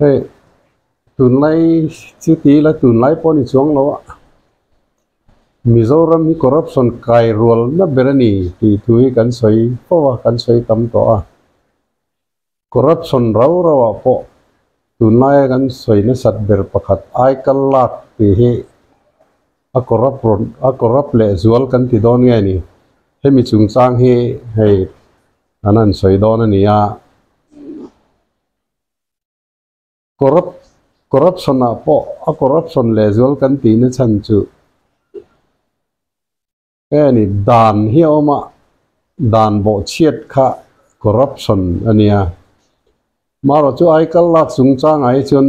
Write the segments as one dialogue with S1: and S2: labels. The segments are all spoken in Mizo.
S1: Hei tunlai chu ti ila tunlai pawh a ni chuang lo a, Mizoram hi corruption kai rual na ber a ni tih thu hi kan sawi fo a, kan sawi tam tawh a. Corruption rau rau ah pawh tunlaia kan sawi nasat ber pakhat aikal lak tih hi a corrupt rawn a corrupt leh zual kan ti dawn nge ni? Hemi chungchang hi hei an han sawi dawn a ni a. Corrupt corruption ah pawh a corruption leh zual kan tih na chhan chu nge ni dan hi a awm a, dan bawhchhiat kha corruption a nia. Marawh chu aikal lak chungchangah hi chuan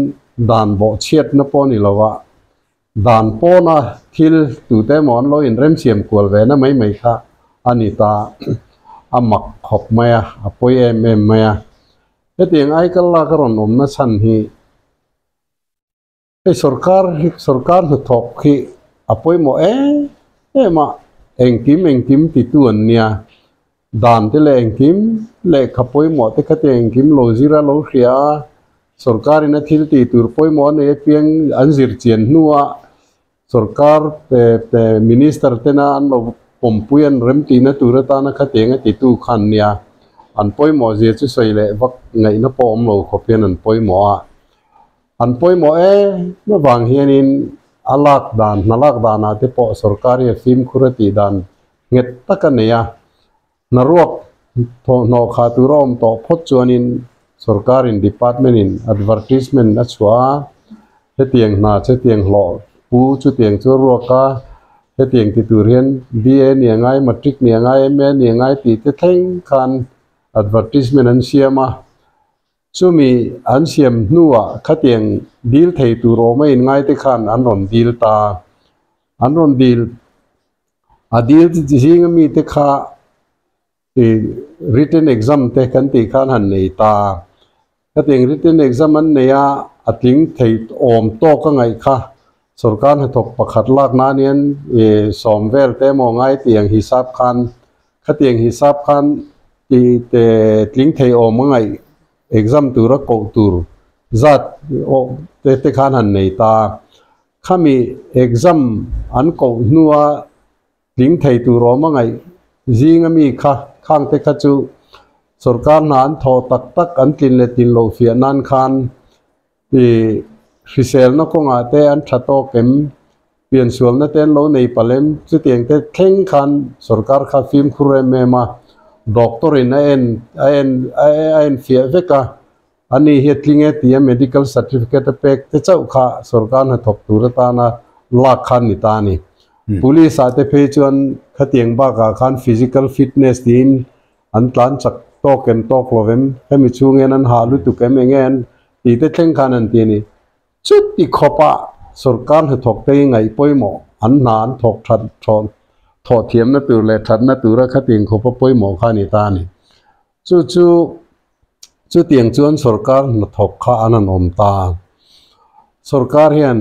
S1: dan bawhchhiatna pawh a ni lo a, dan pawna thil tute emaw an lo inremsiam kual ve na mai mai kha a ni ta. A mak khawp mai a, a pawi em em mai a. Hetiang aikal lak a rawn awmna chhan hi hei sorkar hi sorkar hnathawk hi a pawimawh em em a, engkim engkim titu an nia, dan te leh engkim lehkha pawimawh te kha te engkim lo zir a lo hria a, sorkar in a thil tih tur pawimawh a nei apiang an zir chian hnuah sorkar minister tena an lo pawmpui an remtihna tur atana khatiang a titu kha an nia, an pawimawh zia chu sawi leh vak ngaihna pawh awm lo khawp hian an pawimawh a. An pawimawh em avang hianin a lak dan, hna lak danah te pawh sorkar hi a fimkhur a tih dan nghet tak a nei a. Hna ruak thawhhnawh khah tur a awm tawh phawt chuanin sorkarin department in advertisement a chhuah a, hetiang hna chutiang hlawh pu chutiang chu a ruak a, hetiang ti tur hian BA ni a ngai, matric ni a ngai, MA ni a ngai tih te thleng khan advertisement an siam a. Chumi an siam hnuah khatiang dil thei tur awm a inngaite khan an rawn dil ta. An rawn dil, a dil zinga mite kha written exam te kan tih khan han nei ta. Khatiang written exam an nei a, a tling thei awm tawk a ngaih kha sorkar hnathawk pakhat lak nan hian sawm vel te emaw ngai tiang hisap khan Khatiang hisap khan ti te tling thei awm a ngaih exam tura koh tur zat te te khan han nei ta. Khami exam an koh hnua tling thei tur awm a ngaih zinga mi kha khang te kha chu sorkar hna an thawh tak tak an tlin leh tlin loh fiah nan khan I hriselna kawngah te an tha tawk em? Piansualna te an lo nei palh em? Chutiang te thleng khan sorkar kha fimkhur em em a, doctor in a en a en a en fiah vek a, ani hi a tling e tia medical certificate a pek te chauh kha sorkar hnathawk tur atana lak khan ni ta a ni. Police ah te phei chuan khatiang bakah khan physical fitness tiin An tlan chak tawk em tawk lo em, hemi chhung hian an hah lutuk em eng en tih te thleng khan an ti a ni. Chuti khawpa sorkar hnathawk te hi ngaih pawimawh, an hna an thawk that thawh thawh thiamna tur leh thatna tura khatiang khawpa pawimawh kha a ni ta a ni. Chu chu chutiang chuan sorkar hnathawk kha an han awm ta. Sorkar hian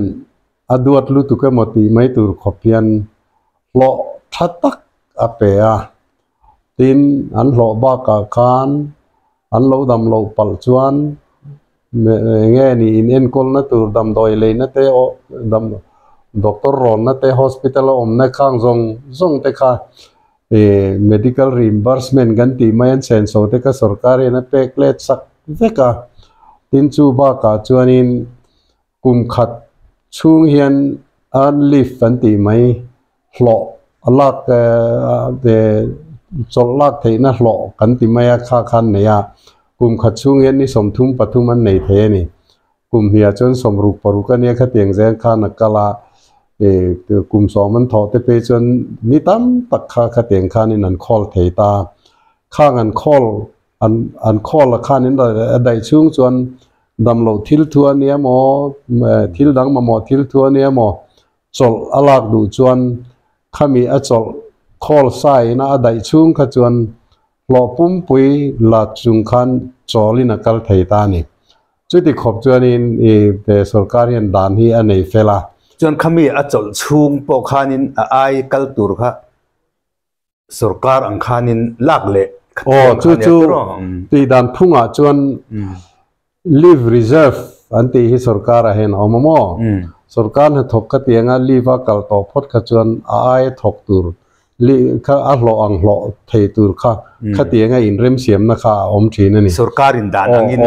S1: a duat lutuk emaw tih mai tur khawp hian hlawh tha tak a pe a. Tin, an hlawh bakah khan an lo dam loh palh chuan enge ni in enkawlna tur damdawi leina te aw dam doctor rawnna te hospital a awmna khang zawng zawng te kha ih medical reimbursement kan tih mai an senso te kha sorkar hian a pek let sak vek a. Tin, chu bakah chuanin kum khat chhung hian earn leave kan tih mai hlawh a lak chawlh lak theihna hlawh kan ti mai a kha khan nei a, kum khat chhung hian ni 33 an nei thei a ni. Kum hniah chuan 66 a nia khatiang zel khan a kal a, kum 10 an thawh te phei chuan ni tam tak kha khatiang khanin an khawl thei ta. Khang an khawl an an khawl a khanin a daih chhung chuan damloh thil thu a nia maw thil dang mamawh thil thu a nia maw chawlh a lak duh chuan khami a chawlh khawl sa ina a daih chhung kha chuan hlawh pumpui la chung khan chawlin a kal thei ta a ni. Chuti khawp chuanin i sorkar hian dan hi a nei fel a.
S2: Chuan khami a chawlh chhung pawh khanin a ai kal tur kha sorkar ang khanin lak leh
S1: Aw, chu chu tih dan phungah chuan leave reserve. an tih hi sorkar ah hian a awm a maw? Sorkar hnathawk ka ti anga leave a kal tawh phawt kha chuan a aia thawk tur leave kha a hlawh ang hlawh thei tur kha khati anga inremsiamna kha a awm thin a ni.
S2: Sorkar in dan angin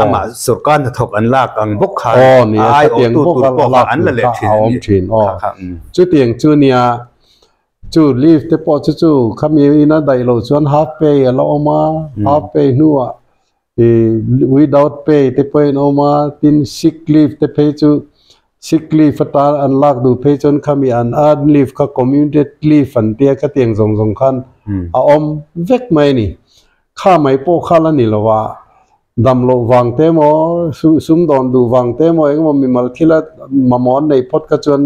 S2: amah sorkar hnathawk an lak ang bawk khan a aiawhtu tur pawh kha an la leh thin a ni. Kha kha.
S1: Chutiang chu nia Chu leave te pawh chu chu khami ina daih loh chuan half pay a la awm a, half pay hnuah ih without pay te pawhin a awm a, tin sick leave te phei chu sick leave atan an lak duh phei chuan khami an earn leave kha commuted leave an tia khatiang zawng zawng khan a awm vek mai a ni. Kha mai pawh kha la ni lo a, dam loh vang te emaw sumdawn duh vang te emaw engemaw mimal thila mamawh an neih phawt kha chuan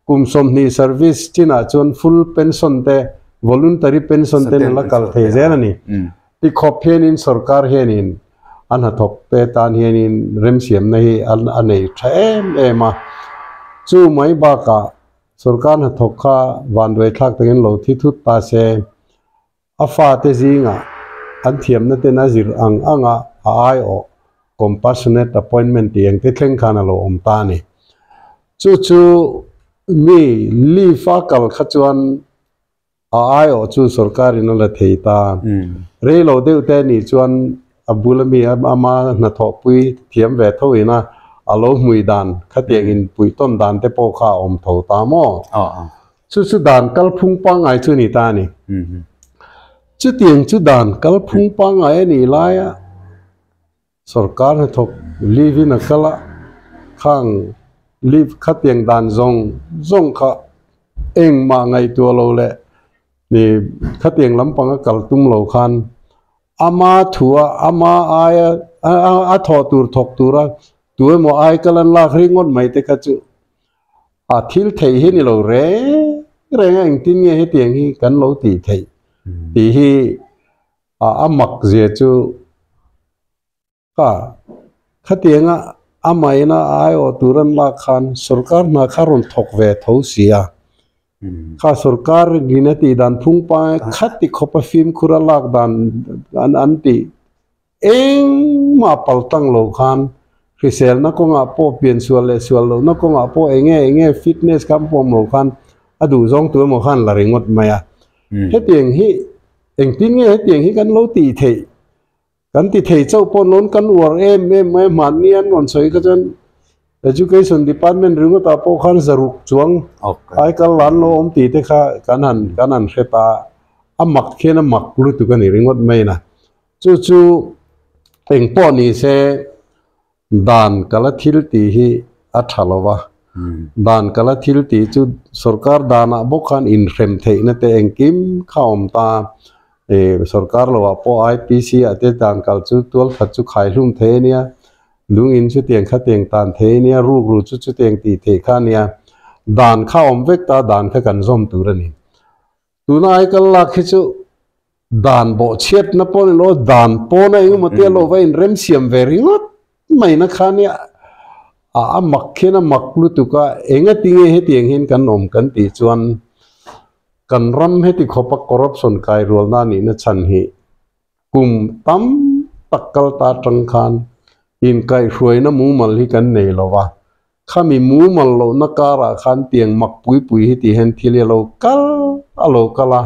S1: Kum 20 service chinah chuan full pension te, voluntary pension te la kal thei zel a ni. Tikhawp hianin sorkar hianin a hnathawk te tan hianin remsiamna hi a nei tha em em a. Chu mai bakah sorkar hnathawk kha vanduaithlak takin lo thi thut ta se, a fate zingah an thiamna ten a zir ang anga a aiawh compassionate appointment tih engte thleng khan a lo awm ta a ni. Chu chu mi leave a kal kha chuan a aiawh chu sorkarin a la thei ta. Rei lo deuh te anih chuan a bula mi ama hnathawhpui thiam ve tho ina a lo hmui dan khatiang inpuih tawn dan te pawh kha a awm tho ta maw? Chu chu dan kalphung pangngai chu a ni ta a ni. Chutiang chu dan kalphung pangngai a nih laia sorkar hnathawk leave in a kal a, khang leave khatiang dan zawng zawng kha engmah ngaihtuah lo leh khatiang lampanga kal tum lo khan ama thua ama aia a thawh tur thawk tura tu emaw ai kal an lak ringawt mai te kha chu A thil theih hi ni lo reng reng a, engtin nge hetiang hi kan lo tih theih tih hi a mak zia chu ka khatianga a maina a aiawh tur an lak khan sorkar hna kha rawn thawk ve tho si a, kha sorkar in a tih dan phung pangai khati khawp a fimkhur a lak dan an tih Engmah paltang lo khan hriselna kawngah pawh piansual leh sual lohna kawngah pawh eng nge eng nge fitness kha an pawm lo khan a duh zawng tu emaw khan la ringawt mai a. Hetiang hi engtin nge hetiang hi kan lo tih theih? Kan ti thei chauh pawh nawn kan uar em em mai a, hmanni an rawn sawi kha chuan Education Department ringawtah pawh khan zaruk chuang aikal lan lo awm tih te kha kan han kan han hre ta a, a mak khian a mak lutuk a ni ringawt mai na. Chu chu eng pawh ni se dan kala thil tih hi a tha lo va, dan kala thil tih chu sorkar danah bawk khan inhrem theihna te engkim kha a awm ta. Ih sorkar loah pawh IPC ah te dan kal chu tual khat chu khai hlum thei a nia, lungin chutiang khatiang tan thei a nia, rukru chu chutiang tih theih kha a nia. Dan kha a awm vek ta, dan kha kan zawm tur a ni. Tuna aikal lak hi chu Dan bawhchhiatna pawh ni lo, dan pawna engemaw te a lo va inremsiam ve ringawt mai na kha nia a a mak khian a mak lutuk a, engati nge hetiang hian kan awm kan tih chuan kan ram heti khawpa corruption kai rualna a nihna chhan hi kum tam tak kal ta atang khan inkaihhruaina mumal hi kan nei lo va, Khami mumal lohna karah khan tiang mak pui pui hi ti hian thil hi a lo kal a lo kal a,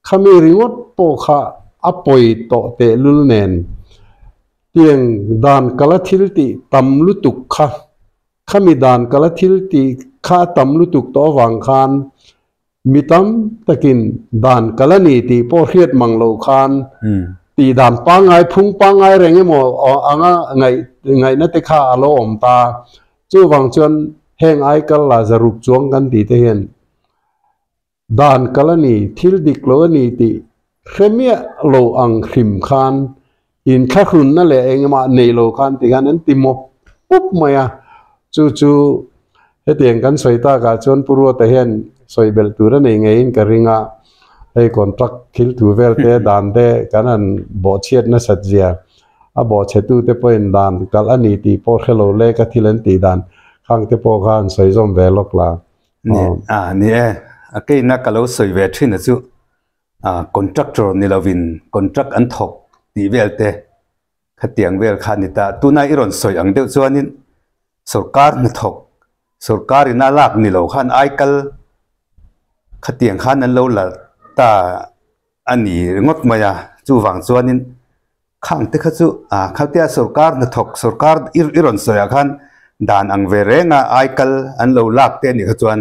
S1: khami ringawt pawh kha a pawi tawh tehlul nen tiang dan kala thil tih tam lutuk kha, khami dan kala thil tih kha a tam lutuk tawh avang khan Mi tam takin dan kal a ni tih pawh hriat mang lo khan tih dan pangngai, phung pangngai reng emaw anga ngaihna te kha a lo awm ta. Chuvang chuan heng aikal la zaruk chuang kan tih te hian dan kal a ni, thil dik lo a ni tih hre miah lo ang hrim khan inthlahrunna leh engmah nei lo khan ti khan an ti mawp pup mai a, chu chu hetiang kan sawi takah chuan Pu Ruata hian sawi belh tur a nei ngeiin ka ring a, hei contract thil thu vel te dan te kan han bawhchhiat nasat zia a bawhchhetu te pawhin dan kalh a ni tih pawh hre lo lek a thil an tih dan khang te pawh kha han sawi zawm ve lawk la.
S2: Ni a ni e, a keina ka lo sawi ve thin a chu. Contractor ni lovin contract an thawk tih vel te Khatiang vel kha ni ta. Tuna i rawn sawi ang deuh chuanin sorkar hnathawk, sorkar in a lak ni lo khan aikal khatiang khan an lo la ta a ni ringawt mai a. Chuvang chuanin khang te kha chu khatia sorkar hnathawk, sorkar i rawn sawi ah khan dan ang ve reng a aikal an lo lak te a nih kha chuan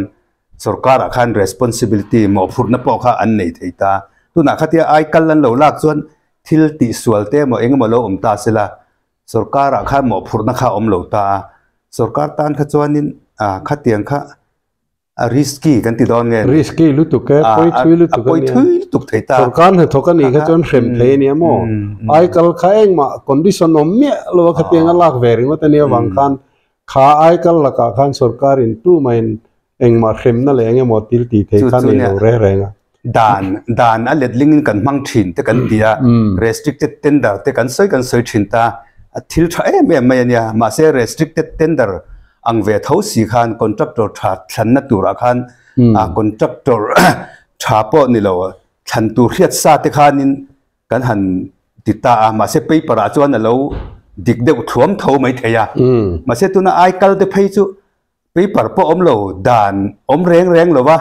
S2: sorkar ah khan responsibility mawhphurhna pawh kha an nei thei ta. Tunah khatia aikal an lo lak chuan Thil tihsual te emaw eng emaw lo awm ta sela, sorkarah khan mawhphurhna kha a awm lo ta a, sorkar tan kha chuanin khatiang kha a risky kan ti dawn nge ni?
S1: Risky lutuk e, pawi thui lutuk a nia.
S2: A pawi thui lutuk thei ta.
S1: Sorkar hnathawk a nih kha chuan hrem thei a nia maw? Aikal kha engmah condition awm miah lo a khatiang a lak ve ringawt a nia vang khan kha aikal lakah khan sorkarin tumahin Engmah hremna leh engemaw thil tih theih kha nei lo reng reng a.
S2: Dan, dan a letlingin kan hmang thin te kan ti a, restricted tender te kan sawi kan sawi thin ta, a thil tha em em mai a nia, mahse restricted tender ang ve tho si khan contractor tha thlanna turah khan contractor tha pawh ni lo thlan tur hriat sa te khanin kan han ti ta a, mahse paper ah chuan a lo dik deuh thuam tho mai thei a, mahse tuna aikal te phei chu Paper pawh awm lo, dan awm reng reng lo va,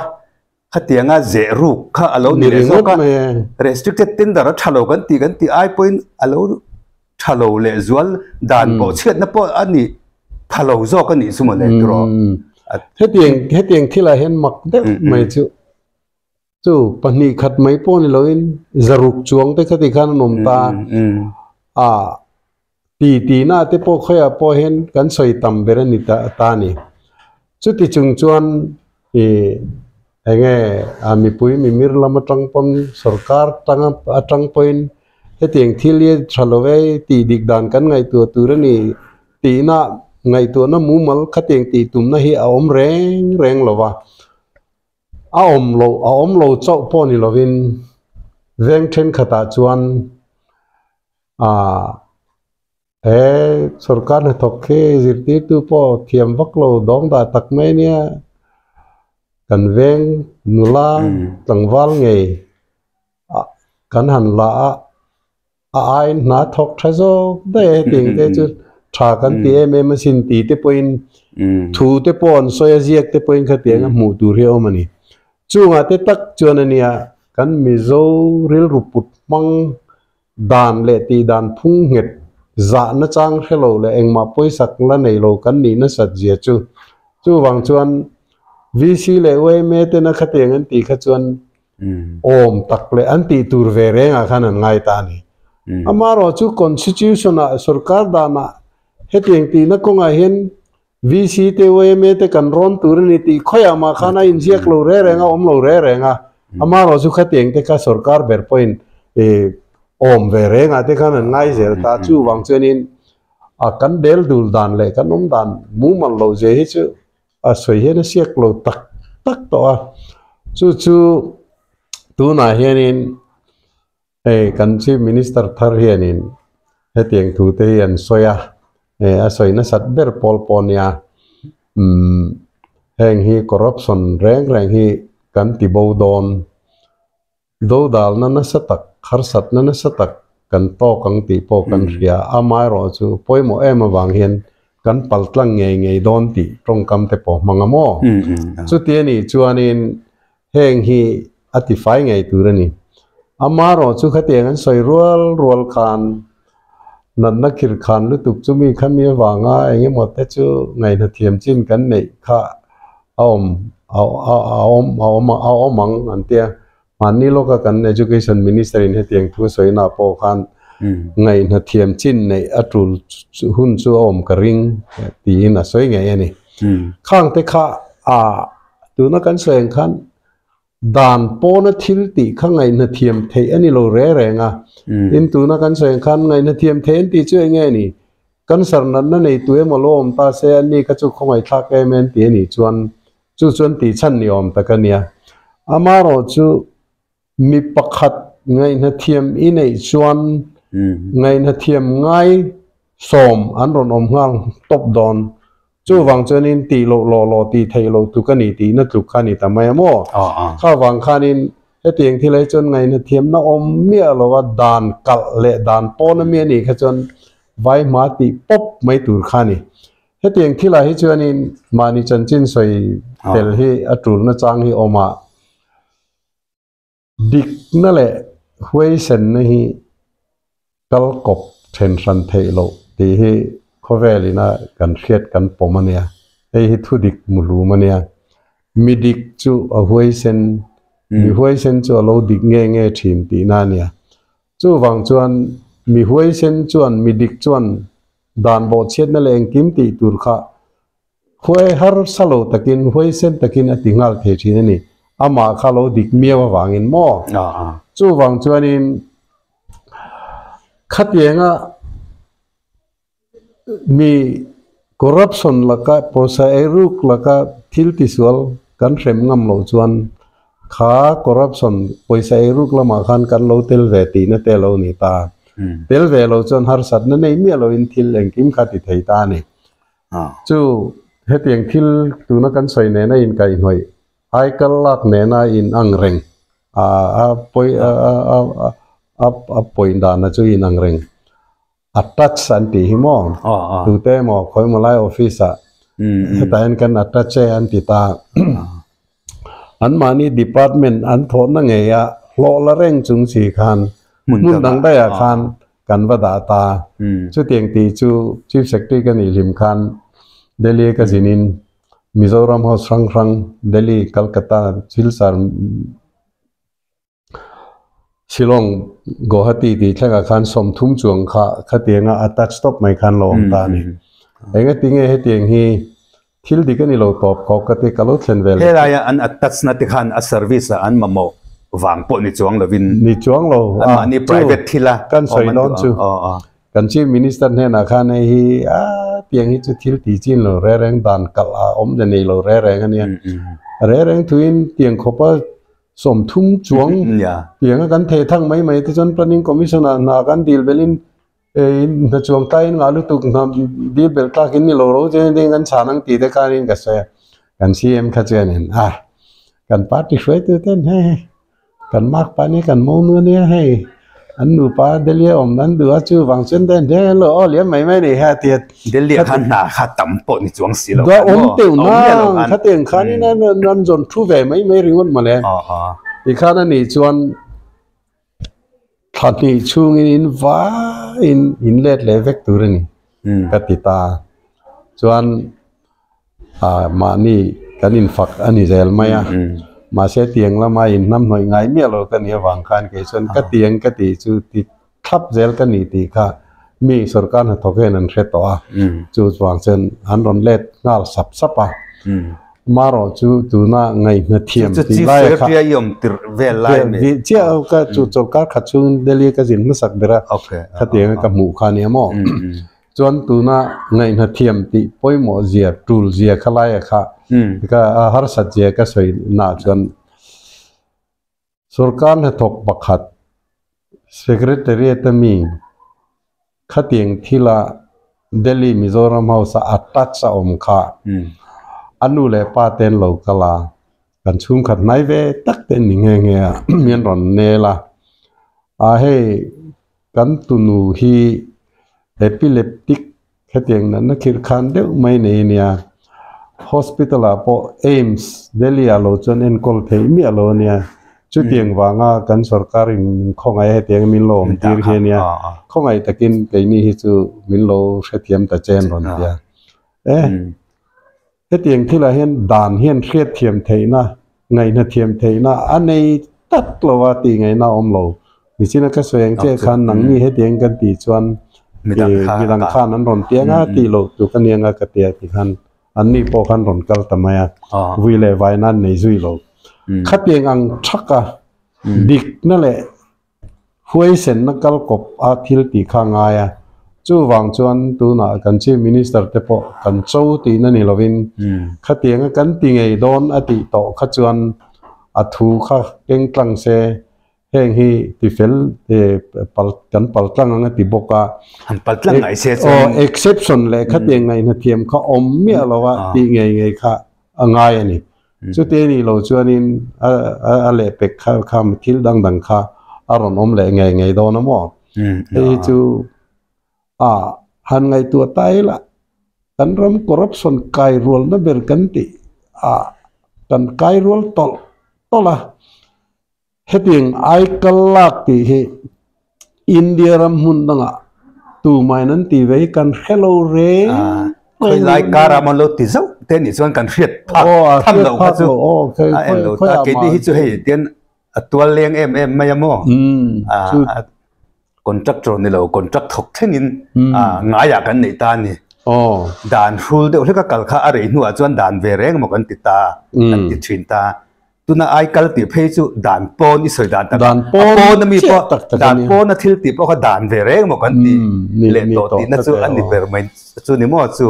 S2: khatianga zeh ruk kha a lo ni leh zawk a, restricted tender a tha lo kan tih kan tih ai pawhin a lo tha lo leh zual dan pawh chhiatna pawh a ni tha lo zawk a nih chu mawle tiraw.
S1: Hetiang hetiang thilah hian mak deuh mai chu chu pahnih khat mai pawh ni loin zaruk chuang te khati khan an awm ta a. Ti tihna te pawh khawiah pawh hian kan sawi tam ber a ni ta ta a ni. Chuti chung chuan ih eng nge a mipui mimir lam atang pawn sorkar tang atang pawhin hetiang thil hi tha lo e tih dik dan kan ngaihtuah tur a ni tihna ngaihtuahna mumal khatiang tih tumna hi a awm reng reng lo va. A awm lo a awm lo chauh pawh ni lovin veng thenkhatah chuan Ah, he sorkar hnathawk khi zirtirtu pawh thiam vak lo dawng dah tak mai nia, kan veng nula tlangval ngei ah kan han la a, a aiin hna thawk tha zawk daih a hetiang te chu tha kan ti em em asin tih te pawhin thu te pawh an sawi a ziak te pawhin khatiang a hmuh tur hi a awm a ni. Chungah te tak chuan a nia kan Mizo rilru put hmang Dan leh tih dan phung nghet zah nachang hre lo leh engmah pawisak la nei lo kan nih nasat zia chu. Chuvang chuan VC leh yma tena khatiang an tih kha chuan awm tak leh an tih tur ve rengah khan an ngai ta a ni. Amaherawh chu Constitution ah sorkar danah hetiang tihna kawngah hian VC te yma te kan rawn tur a ni tih khawiah mah khan a inziak lo reng reng a, awm lo reng reng a. Amaherawh chu khatiang te kha sorkar ber pawhin ih awm ve rengah te khan an ngai zel ta. Chuvang chuanin a kan bel dul dan leh kan awm dan mumal lo zia hi chu a sawi hian a siak lo tak tak tawh a. Chu chu tunah hianin Hei kan Chief Minister thar hianin hetiang thu te hi an sawi a, eh a sawi nasat ber pawl pawh nia, umm heng hi corruption reng reng hi kan ti bo dawn, dodalna nasa tak, harsatna nasa tak kan tawk ang tih pawh kan hria, amaherawh chu pawimawh em avang hian kan paltlang ngei ngei dawn tih tawngkam te pawh hmang a maw? Chuti a nih chuanin Heng hi a tifai ngei tur a ni. Amaherawh chu khatiang an sawi rual rual khan natna khir khan lutuk chu mi kha mi avanga eng emaw te chu ngaihna thiam chin kan neih kha a awm a awm a awm a awm ang an tia. Mahni lawka kan Education Minister in hetiang thu a sawina pawh khan ngaihna thiam chin neih a tul hun chu a awm ka ring tiin a sawi ngei a ni. Khang te kha a Tuna kan sawi ang khan dan pawna thil tih kha ngaihna thiam theih a ni lo reng reng a. Tin, tuna kan sawi ang khan ngaihna thiam theih an tih chu eng nge ni? Cancer natna nei tu emaw lo awm ta se an ni kha chu khawngaihthlak em em tih a nih chuan chu chuan tih chhan ni awm tak a nia. Amaherawh chu mi pakhat ngaihna thiam i neih chuan ngaihna thiam ngai sawm an rawn awm nghal tawp dawn. Chuvang chuanin tih loh lawh lawh tih theih loh tluk a ni tihna tluk kha a ni ta mai a maw? Kha vang khanin hetiang thil hi chuan ngaihna thiamna awm miah lo a, dan kalh leh dan pawn a mi a nih kha chuan Vai hma tih pawp mai tur kha a ni. Hetiang thilah hi chuanin mahni chanchin sawi tel hi a tulna chang hi awm a, dikna leh huaisenna hi kal kawp then hran theih loh tih hi khawvel ina kan hriat kan pawm a nia. Hei hi thu dik muhlum a nia. Mi dik chu a huaisen, mi huaisen chu a lo dik nge nge thin tihna a nia. Chuvang chuan mi huaisen chuan mi dik chuan dan bawhchhiatna leh engkim tih tur kha huai harsa lo takin huaisen takin a ti nghal thei thin a ni. Amah kha lo dik miau avangin maw? Chuvang chuanin khatianga Mi corruption laka pawisa eiruk laka thil tisual kan hrem ngam loh chuan kha corruption pawisa eiruk lamah khan kan lo tel ve tihna te a lo ni ta. Tel ve lo chuan harsatna nei miah loin thil engkim kha ti thei ta a ni. Chu hetiang thil tuna kan sawi nena inkaihhnawih Aikal lak nena in ang reng a a pawi a a a a pawi dana chu in ang reng. Attach an tih hi maw? Tute emaw khawimaw lai office ah hetah hian kan attach e an ti ta. Anmahni department an thawhna ngei a hlawh la reng chung si khan hmun dang daih ah khan kan va dah ta. Chutiang tih chu Chief Secretary ka nih hlim khan Delhi ka zin in Mizoram House hrang hrang Delhi, Calcutta, Silchar, Shillong, Guwahati tih thlengah khan 30 chuang kha khatianga a touch tawp mai khan lo awm ta a ni. Engati nge hetiang hi thil dik a ni lo tawp khawp ka ti ka lo thlen ve leh.
S2: Helaia an attach na te khan a service ah an mamawh vang pawh ni chuang lovin.
S1: Ni chuang lo.
S2: Anmahni private thil a
S1: kan sawi dawn chu. Kan Chief Minister hnenah khan hei hi a tiang hi chu thil tih chin lo re reng dan kalh a awm ze nei lo re reng a nia. Re reng thuin tiang khawpa 30 chuang tianga kan thei thang mai mai te chuan Planning Commission ah hna kan dil belin hna chuang tlaiin ngah lutuk hna dil bel tlak in ni lo ro chuan ding kan chhan ang tih te khanin ka sawi a, kan CM kha chuanin a kan party hruaitu ten hei kan mark pa nia kan mo nu ania hei an nupa Delhi a awm an duh a chu vang chuan den hian an lo aw liam mai mai ni ha tia
S2: Delhi ah khan hna kha tam pawh ni chuang si lo
S1: kha awm teuh nang kha tiang khanin an zawn thu ve mai mai ringawt mawle tikhan a nih chuan thla hnih chhungin in vaiin in let leh vek tur a ni ka ti ta chuan Mahni kan infak a ni zel mai a, mahse tiang lama inhnamhnawih ngai miah lo ka nih avang khan kei chuan ka tiang ka tih chu ti thlap zel ka ni tih kha mi sorkar hnathawk hian an hre tawh a, chu vang chuan an rawn let nghal sap sap a. Marawh chu tuna ngaihna thiam tih lai kha chiah ka chu sorkar khat chhungin Delhi ka zin hmasak ber a, khatianga ka hmuh kha nia maw. Chuan tuna ngaihna thiam tih pawimawh zia, tul zia kha laia kha ka harsat zia ka sawi naah chuan sorkar hnathawk pakhat Secretariat a mi khatiang thila Delhi Mizoram House a attach a awm kha a nu leh pa te an lo kal a, kan chhungkhat hnai ve tak te an ni nghe nghe a, mi an rawn nel a, a hei Kan tunu hi epileptic hetiang natna khirh khan deuh mai nei a nia. Hospital ah pawh AIIMS Delhi ah lo chuan enkawl theih miah lo a nia. Chutiang vanga kan sorkar in min khawngaih a hetiang min lo awm tir hi a nia. Khawngaih takin keini hi chu min lo hrethiam ta che an rawn ti a. E hetiang thilah hian dan hian hriatthiam theihna Ngaihna thiam theihna a nei tak lo a tih ngaihna a awm lo. Nichina ka sawi ang che khan nangni hetiang kan tih chuan midang khan an rawn piang a tih loh tur ka nia nga ka ti a ti khan anni pawh khan rawn kal ta mai a, vui leh vaina an nei zui lo. Khatiang ang thak a dikna leh Huaisenna kal kawp a thil tih kha a ngai a, chuvang chuan tunah kan Chief Minister te pawh kan cho tihna ni lovin khatianga kan ti ngei dawn a tih tawh kha chuan a thu kha keng tlang se, heng hi ti fel kan pal tlang ang a ti bawk a.
S2: Han pal tlang ngai se chuan.
S1: Aw, exception leh khatiang ngaihna thiam kha awm miah lo a tih ngei ngei kha a ngai a ni. Chuti a nih loh chuanin a lehpek kha kha thil dang dang kha a rawn awm leh ngei ngei dawn a maw? Hei hi chu a. Han ngaihtuah ta ila kan ram corruption kai rualna ber kan tih ah kan kai rual tawlh tawlh a. Hetiang ai kal lak tih hi India ram hmun dangah tumain an tih ve hi kan hre lo reng reng.
S2: Khawilai kara maw lo ti zauh te nih chuan kan hriat phak tham loh kha chu a en lo ta. Keini hi chu hei tian a tual leng em em mai a maw? Contractor ni lo, contract thawk thlengin ngaiah kan neih ta a ni. Dan hrul deuh hlek a kal kha a rei hnuah chuan dan ve reng maw kan ti ta, kan ti thin ta. Tuna ai kal tih phei chu dan pawn i sawi dan tak a pawn ami pawh dan pawn a thil tih pawh kha dan ve reng maw kan ti leh tawh tihna chu a ni ber mai chu ni maw chu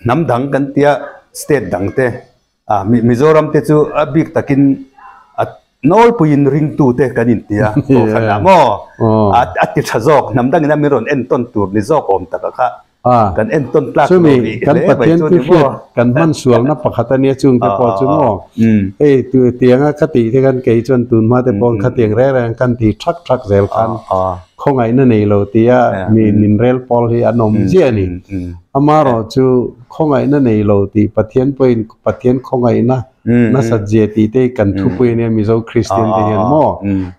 S2: hnam dang kan tia state dang te ah Mizoram te chu a bik takin a nawlpuiin ringtu te kan inti a kohhran ah maw a ti tha zawk hnam dangin a min rawn entawn tur ni zawk awm tak a kha Kan entawn tlak lo
S1: Chumi kan Pathian chu hriat kan hman sualna pakhat a nia chungte pawh chu maw hei tianga ka tih te khan kei chuan tun hma te pawh khatiang reng reng kan ti thak thak zel khan khawngaihna nei lo tia mi min rel pawl hi an awm ziah a ni. Amaherawh chu khawngaihna nei lo tih Pathian pawhin Pathian khawngaihna nasat zia tih te hi kan thupui a nia Mizo Kristian te hian maw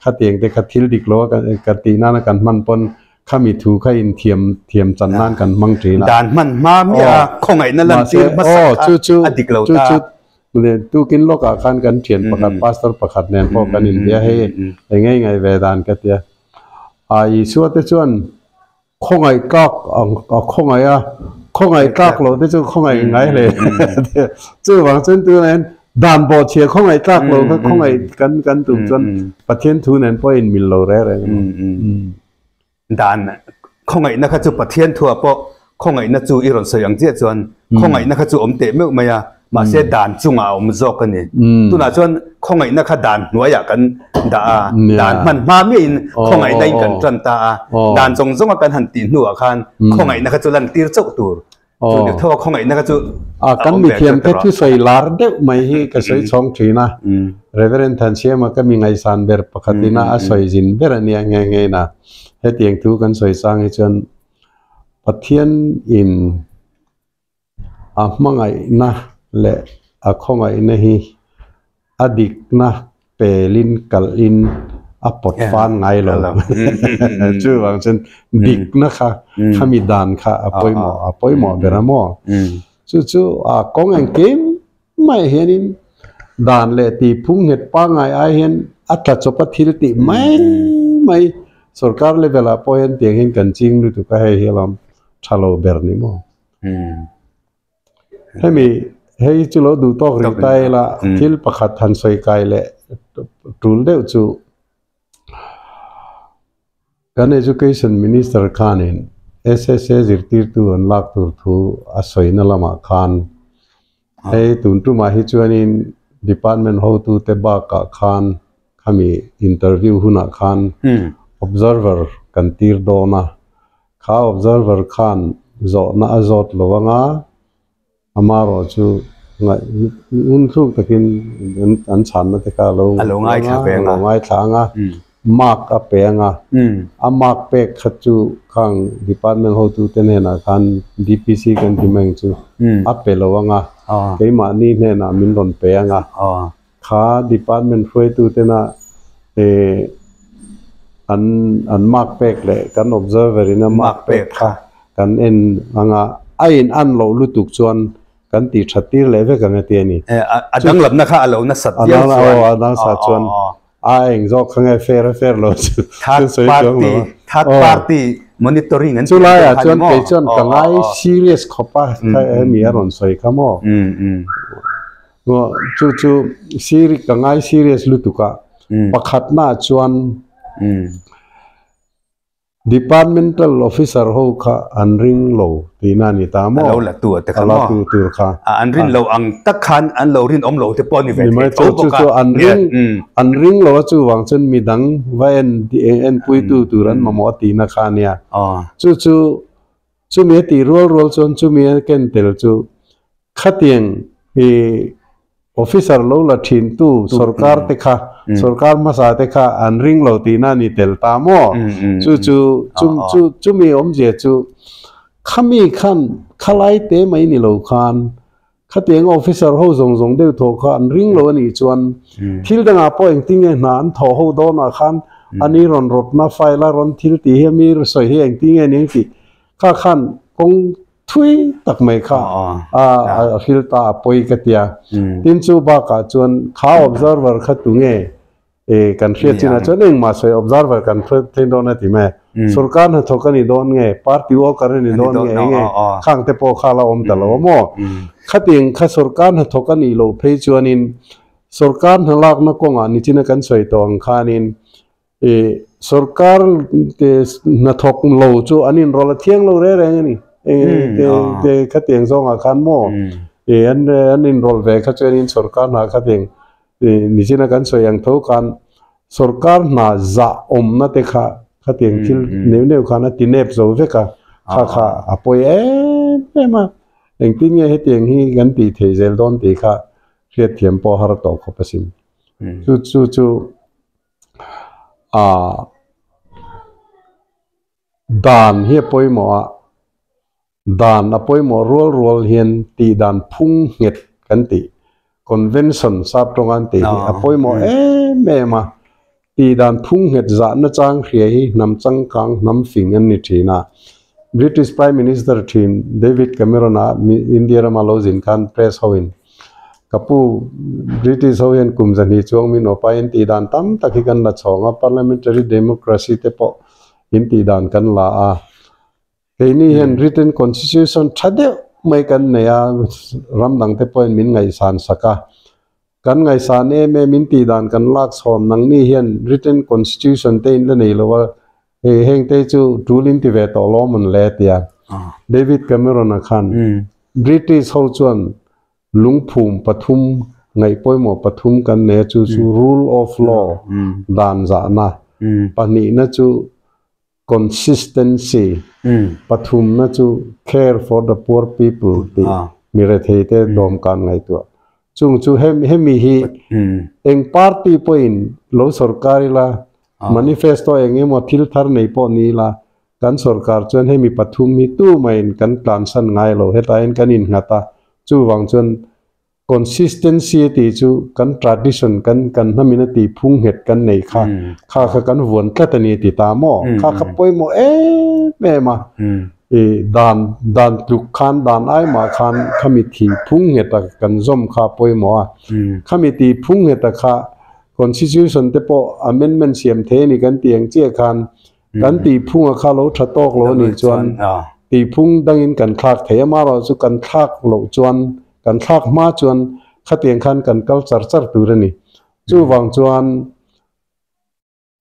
S1: khatiang te kha thil dik lo a kan tih nana kan hman pawn Khami thu kha in thiam thiam chan nan kan hmang thin a.
S2: Dan hman hma miah a khawngaihna lan tir hmasa kha a dik lo ta.
S1: Chu chu tukin lawkah khan kan thian pakhat pastor pakhat nen pawh kan inbia hei eng ngei ngei ve dan ka tia. A Isua te chuan khawngaih tlak ang a khawngaih a, khawngaih tlak lo te chu khawngaih ngai hle chuvang chuan tunah hian dan bawhchhia khawngaih tlak lo kha khawngaih kan kan tum chuan Pathian thu nen pawh a inmil lo reng reng a.
S2: Dan khawngaihna kha chu Pathian thuah pawh khawngaihna chu i rawn sawi ang chiah chuan khawngaihna kha chu awm teh meuh mai a, mahse dan chungah a awm zawk a ni. Tunah chuan khawngaihna kha dan hnuaiah kan dah a, dan hman hma miahin khawngaihna in kan tan ta a, dan zawng zawnga kan han tih hnuah khan khawngaihna kha chu lantir chauh tur. Chu dik tho a khawngaihna kha chu
S1: a kan mithiam te thusawi lar deuh mai hi ka sawi chhawng thin a. Reverend Thansiama ka mi ngaihsan ber pakhat ina a sawi zin ber a nia nghe nghe na. Hetiang thu kan sawi chang hi chuan Pathian in a hmangaihna leh a khawngaihna hi A dikna pelin kalhin a pawt fan ngai lo. Chuvang chuan dikna kha khami dan kha a pawimawh a pawimawh ber a maw? Chu chu a kawng engkim mai hianin dan leh tihphung nghet pangngai ai hian a tla chawp a thil tih mai mai sorkar level ah pawh hian tiang hian kan ching lutuk a hei hi alawm tha lo ber ni maw? Hemi hei chu lo duh tawk rih ta ila thil pakhat han sawi kai leh tul deuh chu kan Education Minister khanin SSA zirtirtu an lak tur thu a sawina lamah khan hei tun tumah hi chuanin department hotute bakah khan khami interview hunah khan observer kan tir dawn a. Kha observer khan zawhna a zawt lo anga, amarawh chu ngun thluk takin an chhanna te kha a lo ngaithla anga, mark a pe anga, a mark pek kha chu khang department hotute hnenah khan DPC kan ti mai ang chu a pe lo anga, keimahni hnenah min rawn pe anga. Kha department hruaitutena an an mark pek leh kan observer in a mark pek kha kan en anga a in an loh lutuk chuan kan tih that tir leh vek ang a ti a ni.
S2: A danglamna kha a lo nasat viau chuan.
S1: A nasat chuan a eng zawk kha nge fair a fair lo chu
S2: third party third party monitoring an
S1: tih ang kha ni maw? Chulaiah chuan kei chuan ka ngai serious khawp a hemi a rawn sawi kha maw? Chu chu siri ka ngai serious lutuk a, pakhatna chuan departmental officer ho kha an ring lo tihna a ni ta maw?
S2: A lo la tu te kha maw?
S1: A la tu tur kha.
S2: An rin lo ang tak khan an lo rinawm lo te pawh a ni ve thei tho bawk a.
S1: Chu chu an ring an ring lo a chuvang chuan midang va en enpui tu tur an mamawh a tihna kha a nia. Chu chu Chumi a tih rual rual chuan chumi a ken tel chu khatiang i officer lo la thin tu sorkar te kha sorkar hmasa te kha an ring lo tihna a ni tel ta maw? Chu chu chu chumi awmzia chu Khami khan khalai te mai ni lo khan khatiang officer ho zawng zawng deuh thaw kha an ring lo a nih chuan thil dangah pawh engtin nge hna an thawh ho dawnah khan ani rawn rawtna file a rawn thil tih hi ami sawi hi engtin nge ning tih kha khan kawng thui tak mai kha a a hril ta a pawi ka tia. Tin chu bakah chuan kha observer kha tunge E kan hriat chinah chuan engmah sawi observer kan thlen dawn a ti mai a. Sorkar hnathawk a ni dawn nge, party worker a ni dawn nge enge khang te pawh kha la awm ta lo a maw? Khatiang kha sorkar hnathawk a nih loh phei chuanin sorkar hna lakna kawngah nichina kan sawi tawh ang khanin e sorkar hnathawk lo chu an inrawlh a thiang lo reng reng a ni. E khatiang zawngah khan maw e an inrawlh ve kha chuanin sorkar hna khatiang Nichina kan sawi ang tho khan sorkar hna zah awmna te kha khatiang thil neuh neuh khan a ti nep zo vek a, kha kha a pawi em em a, engtin nge hetiang hi kan tih theih zel dawn tih kha hriatthiam pawh har tawh khawp asin. Chu chu chu ah dan hi a pawimawh a. Dan a pawimawh rual rual hian tih dan phung nghet kan tih, convention sap tawng an tih hi a pawimawh em em a. Tih dan phung nghet zahna chang hria hi hnam changkang hnam fing an ni thin a. British Prime Minister thin David Cameron-a India rama lo zin khan press hoin ka pu British ho hian kum zahnih chuang min awp a, in tih dan tam tak hi kan la chhawng a, parliamentary democracy te pawh in tih dan kan la a. Keini hian written constitution tha deuh mai kan nei a, ram dang te pawhin min ngaihsan sak a. Kan ngaihsan em em in tih dan kan lak chhawn nangni hian written constitution te in la nei lo a, hei heng te chu tul in ti ve tawh lawm an le tia. David Cameron-a khan British ho chuan lungphum pathum ngaih pawimawh pathum kan nei a, chu chu rule of law dan zahna, pahnihna chu Consistency, pathumna chu care for the poor people tih mi rethei te dawmkan ngaihtuah. Chung chu hemi hi eng party pawhin lo sorkar ila, manifesto eng emaw thil thar nei pawh ni ila, kan sorkar chuan hemi pathum hi tumahin kan tlansan ngai lo, hetaiin kan innghat a, chuvang chuan Consistency a tih chu kan tradition kan kan hnamin a tih phung nghet kan nei kha kha kha kan vuan tlat a ni a ti ta maw? Kha kha pawimawh em em a, i dan dan tluk khan dan ai mah khan khami thih phung nghet a kan zawm kha a pawimawh a, khami tih phung nghet a kha constitution te pawh amendment siam thei a ni kan tih ang chiah khan kan tih phung a kha lo tha tawk lo a nih chuan tih phung dangin kan thlak thei a, amaherawhchu chu kan thlak loh chuan Kan thlak hma chuan khatiang khan kan kal char char tur a ni. Chuvang chuan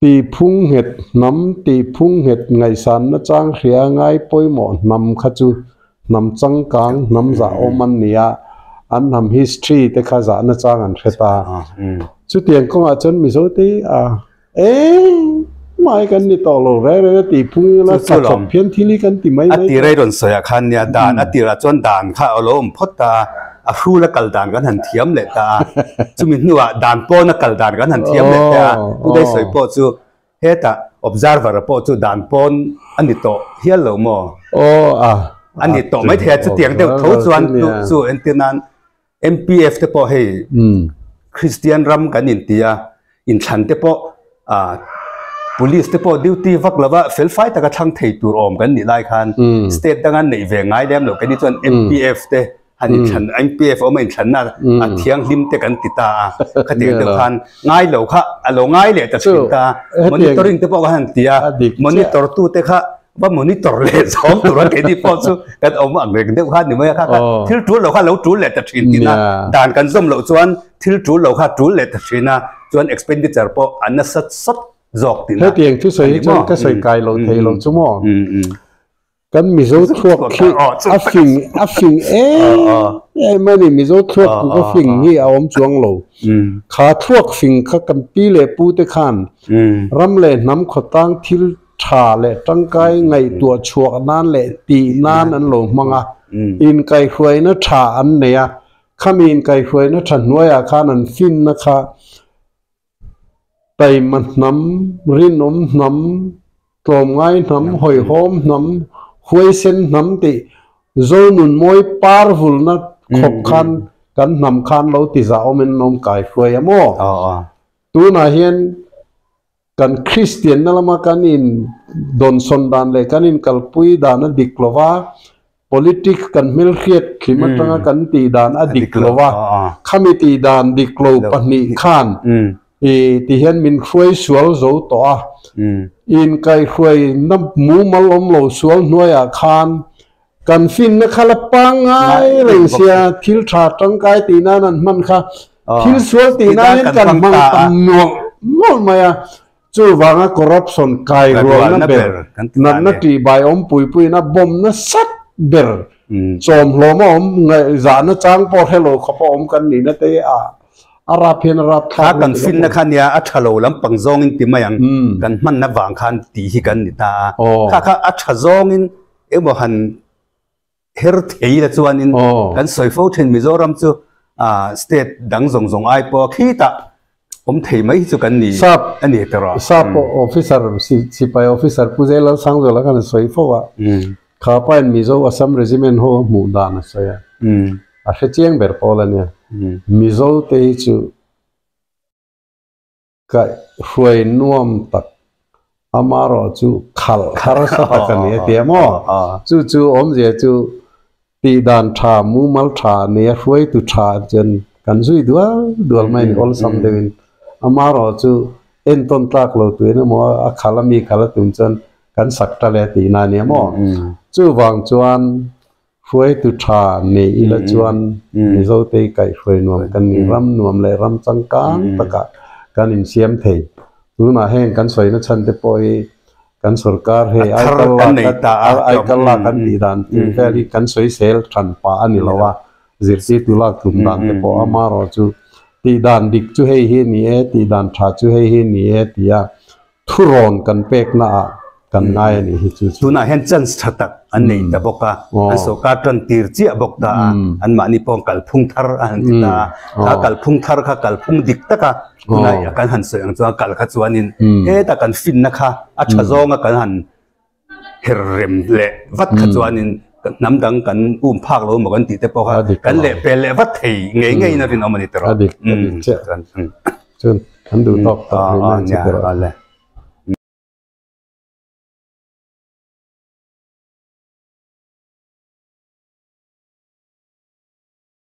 S1: tihphung nghet hnam, tihphung nghet ngaihsanna chang hria ngai pawimawh hnam kha chu hnam changkang, hnam zahawm an ni a, an hnam history te kha zahna chang an hre ta. Chutiang kawngah chuan Mizote a. Eng mai kan ni tawh lo reng reng a tih phung ila
S2: Chu chu
S1: thawk phian thil hi kan ti mai
S2: A
S1: mai
S2: tirei rawn sawi ah khan nia dan a tirah chuan dan kha a lo awm phawt ta a, a hrul a kal dan kan han thiam leh ta a, chumi hnuah dan pawn a kal dan kan han thiam leh ta a, Uday sawi pawh chu hetah observer a pawh chu dan pawn a ni tawh hial lo maw?
S1: Aw a
S2: A ni tawh mai thei a, chutiang deuh tho chuan chu entir nan MPF te pawh hei Kristian ram kan inti a, inthlan te pawh ah police te pawh duty vak lova fel fai taka thlang thei tur awm kan nih lai khan state danga neih ve ngai lem lo keini chuan MPF te han inthlan MPF awm a inthlanna a thianghlim te kan ti ta a, khatiang deuh khan ngai lo kha a lo ngai leh ta thin ta, monitoring te pawh kha han ti a, monitor tu te kha va monitor leh zawng tur a keini pawh chu kan awm ang reng deuh kha ni mai a kha kha thil tul lo kha lo tul leh ta thin tin a dan kan zawm loh chuan thil tul lo kha tul leh ta thin a chuan expenditure pawh a nasa sawt zawk tin a
S1: hetiang thu sawi hi chuan ka sawi kai lo thei lo chu maw kan Mizo thluak khi a fing a fing em em a ni Mizo thluak chu ka fing hi a awm chuang lo kha thluak fing kha kan pi leh pu te khan ram leh hnam khawtlang thil tha leh tangkai ngaihtuah chhuak nan leh tih nan an lo hmang a, inkaihhruaina tha an nei a, khami inkaihhruaina tha hnuaiah khan an finna kha taima hnam, rinawm hnam, tlawmngai hnam, hawihhawm hnam, Huaisen hnam tih Zonun mawi par vulna khawp khan kan hnam khan lo ti zah awmin an awm kai hruai a maw? Tunah hian kan Kristianna lama kan in dawnsawn dan leh kan inkalpui dan a dik lo va, politics kan hmelhriat thlim atanga kan tih dan a dik lo va, khami tih dan dik lo pahnih khan I ti hian min hruai sual zo tawh a, inkaihhruai na mumal awm lo sual hnuaiah khan kan finna kha la pangngai reng sia, thil tha tangkai tih nan an hman kha thil sual tih nan hian kan hmang tam nual nual mai a, chuvanga corruption kai rualna ber, natna tihbai awm pui puiin a bomb nasat ber, chawmhlawm a awm ngaihzahna chang pawh hre lo khawpa awm kan nihna te a. A rap hian a rap thlak
S2: Kha kan finna kha nia a tha lo lampang zawngin ti mai ang kan hmanna vang khan tih hi kan ni ta a. Kha kha a tha zawngin emaw han her thei la chuanin kan sawi fo thin Mizoram chu state dang zawng zawng ai pawh khitah awm thei mai hi chu kan ni a ni ta rawh.
S1: Sap officer sipai officer Pu Zelal Sangzuala khan a sawi fo a. Kha pain Mizo Assam Regiment ho a hmuh dan a sawi a. A hre chiang ber pawl a nia. Mizo te hi chu ka hruai nuam tak amarawh chu khalh harsa tak a ni a ti a maw? Chu chu awmzia chu tih dan tha, mumal tha a nia, hruaitu tha chuan kan zui dual dual mai a ni awlsam deuhin. Amarawh chu entawn tlak lo tuin emaw a khalh a mi khalh a tum chuan kan sak ta le tihna a nia maw? Chuvang chuan Hruaitu tha nei ila chuan Mizotei kaihhruai nuam kan ni, ram nuam leh ram changkang takah kan insiam thei. Tunah heng kan sawina chhan te pawh hi kan sorkar hei aikal lak aikal lak an tih dan tur vel hi kan sawisel than pah a ni lo a, zirtirtu lak tum dan te pawh amaherawhchu tih dan dik chu hei hi a ni e, tih dan tha chu hei hi a ni e tia Thurawn kan pekna ah kan ngai a nih hi chu chu.
S2: Tunah hian chance tha tak an nei ta bawk a, an sorkar tan tir chiah bawk ta a, anmahni pawh kalphung thar a han ti ta a, kha kalphung thar kha kalphung dik taka tunah kan han sawi ang chuan kal kha chuanin heta kan finna kha a tha zawnga kan han her rem leh vat kha chuanin hnam dang kan um phak lo maw kan tih te pawh kha kan leh pel leh vat thei ngei ngeiin a rinawm a ni tawh.
S1: A dik, a dik chiah. Chuan kan duh tawk tak rih mai ang che tawh.